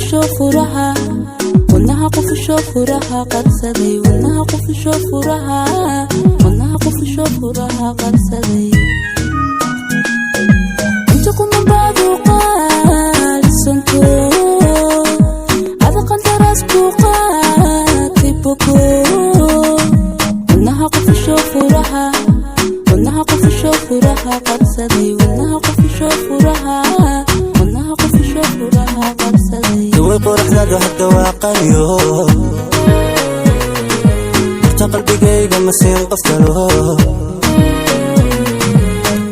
qufusho furaha, wadnaha qufusho furaha qabsaday, wadnaha qufusho furaha, wadnaha qufusho furaha qabsaday. Inta kuma baadu qaalisanto, ada qandaraas ku qaatay boko. Wadnaha qufusho furaha, wadnaha qufusho furaha qabsaday, wadnaha qufusho furaha, wadnaha qufusho furaha qabsaday. Way quruxdaadu hadda waa qaliyo, horta qalbigayga ma siin qof kalo.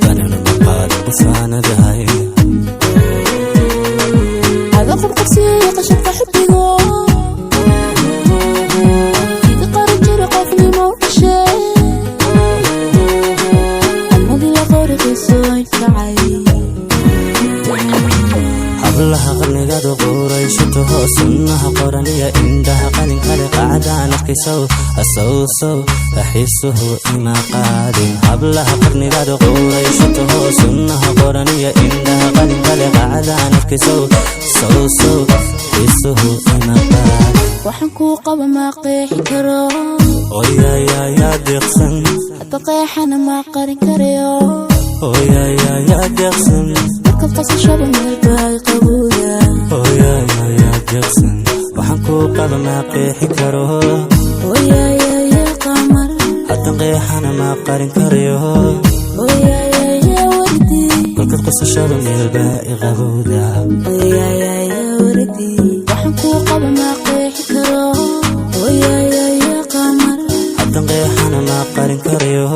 Tanina maqaad qufaanadahay. Ada qurqursiiya qashabka xubbigo, iga qaran jira qofnimo u dhashay, almadii la qoriqiiso infacay. Hablaha qarnigaadu quuraysataho, sunnaha qoraniya indhaha qalinkale, qacdaan arkaysow asowsow xiisuhu ima qaadin. Hablaha qarnigaadu quuraysataho, sunnaha qoraniya indhaha qalinkale, qacdaan arkaysow sowsow xiisuhu ima qaadin. Waxaan kuu qaba maa qeexi karo. Oyayayaa deeqsan. Hadda qeexana maa qarin karayo. Oyayayaa deeqsan. Markaad qasashaba meel baa qabowda. Oyayayaa deeqsan, waxaan kuu qaba maa qeexi karo. Oyayaya qamar. Haddan qeexana maa qarin karayo. Oyayaya wardi. Kolkaad qosashada meel baa i qabowda. Oyayaya wardi, waxaan kuu qaba maa qeexi karo. Oyayaya qamar. Haddan qeexana maa qarin karayo.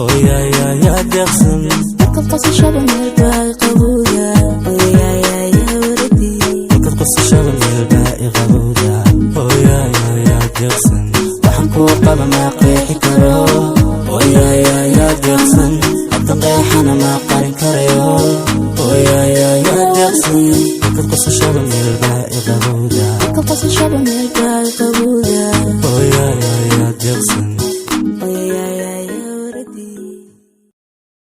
Oyayayaa deeqsan. Markaad qosashaba meel baa i qabowda. Oyayaya wardi. Kolkaad qosashada meel baa i qabowda. Oyayayaa deeqsan, waxaan kuu qaba maa qeexi karo. Oyayayaa deeqsan, haddan qeexana maa qarin karayo. Oyayayaa deeqsan, kolkaad qosashada meel baa i qabowda. Markaad qosashaba meel